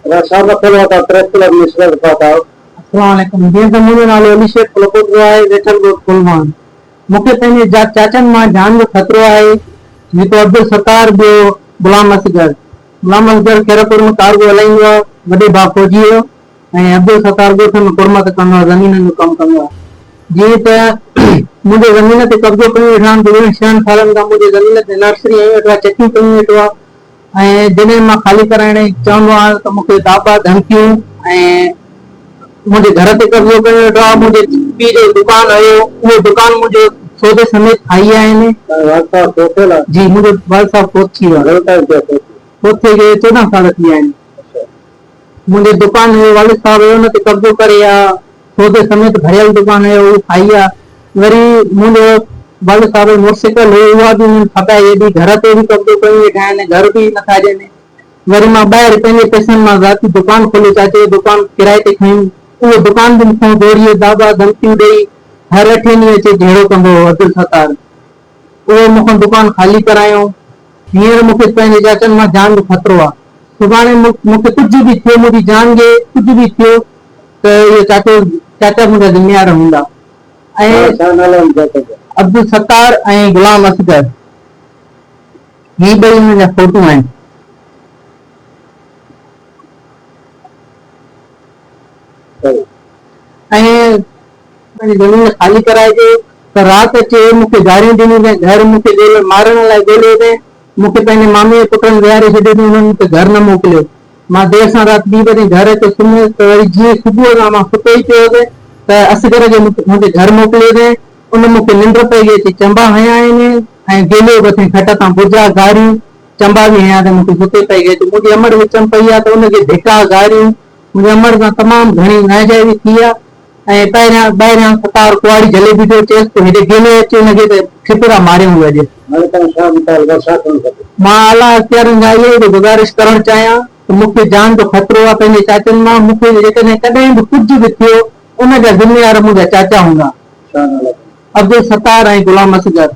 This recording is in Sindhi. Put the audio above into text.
ڇا مسئلو آهي توهان پريس ڪلب ۾ شڪايت پهتا آهيو. السلام عليڪم جيئن ته منهنجو نالو علي شير ڦلپوٽو آهي ويٺل ڳوٺ ڦلواڻ مون کي پنهنجي چاچن مان جان جو خطرو آهي جيڪو عبدالستار ٻيو غلام اصغر غلام اصغر خيرپور ۾ ڪارگو هلائيندو آهي وڏي ڀاء فوجي هيو ۽ عبدالستار ڳوٺ ۾ ڪڙمت ڪندو آهي زمينن جو ڪم ڪندو آهي جيئن ته منهنجي زمين تي قبضو ڪيون ويٺا آهن گذريل ڇهن سالن کان منهنجي زمين تي نرسري هنئي ويٺو آهي چڪيون ڪيون ويٺو آهي ۽ جڏهن مان خالي ڪرائڻ جي چوندو آهيان ته مون کي داٻا، ڌمڪيون ۽ منهنجي گهر تي قبضو ڪيو ويٺو آهي، منهنجي پيء جو دڪان هيو اهو دڪان منهنجو سودي سميت کائي ويا آهن. تنهنجو والد صاحب فوت ٿيل آهي؟ جي منهنجو والد صاحب فوت ٿي ويو آهي. گهڻو ٽائيم ٿيو آهي فوت ٿئي؟ فوت ٿئي کي 14 سال ٿي ويا آهن. منهنجو دڪان هيو والد صاحب هيو ان تي قبضو ڪري ويا سودي سميت ڀريل دڪان هيو اهو کائي ويا وري منهنجو والد صاحب جي موٽر سائيڪل هئي اها به انهن کپائي ڇڏي گهر تي به قبضو ڪيون ويٺا آهن گهر به نٿا ڏين وري مان ٻاهر پنهنجي پئسن مان ذاتي دڪان کوليو چاچي جو دڪان ڪرائي تي کنيو اهو دڪان به مون کان زوريء داٻا ڌمڪيون ڏئي هر اٺين ڏينهن اچي جهيڙو ڪندو هو عبدالستار اهو مون کان دڪان خالي ڪرايو هينئر مون کي پنهنجي چاچن مان جان جو خطرو آ. سڀاڻي مون کي ڪجهه به ٿيو، منهنجي جان کي ڪجهه به ٿيو ته اهو چاچو چاچا منهنجا ذميوار هوندا ۽ ڇا نالا آهن چاچا جا؟ عبدالستار ۽ غلام اصغر هي ٻئي انهن جا فوٽو آهن. ۽ پنهنجي زمين خالي ڪرائجي ته رات اچي مون کي گاريون ڏنيون اٿئين، گهر مون کي ڳولي مارڻ لاء ڳوليو اٿئين، مون کي پنهنجي مامي جي پٽن ويهاري ڇڏيو اٿئين، انهن مون کي گهر نه موڪليو. مان دير سان رات ٻي بجي گهر اچي سمهيس ته وري جيئن صبح کان مان ستو ئي پيو هوس ته اصغر کي منهنجي گهر موڪليو اٿئين، ان مون کي ننڊ پئي گئي اچي چنبا هنيا آهن ۽ گيليو به اٿئين کٽ تان بجا، گاريون، چنبا به هنيا اٿئين مون کي ستي پئي گئي اچي منهنجي امڙ وچ م پئي آ ته ان کي ڌڪا، گاريون، منهنجي امڙ سان تمام گهڻي ناانصافي ٿي آ. ۽ پهريان ٻاهريان ستار ڪهاڙي جهلي بيٺو چيس ته هيڏي گيلي اچ ان کي ته ڇپرا ماريون اڄ. هاڻي توهان ڇا مطالبه ڇا ڪرڻ کپي؟ مان اعليٰ اختيارين کان اهو ئي ٿو گذارش ڪرڻ چاهيان ته مون کي جان جو خطرو آهي پنهنجي چاچن مان مون کي جيڪڏهن ڪڏهن به ڪجهه به ٿيو ان جا ذميوار منهنجا چاچا هوندا. ڇا نالا اٿن؟ عبدالستار ۽ غلام اصغر.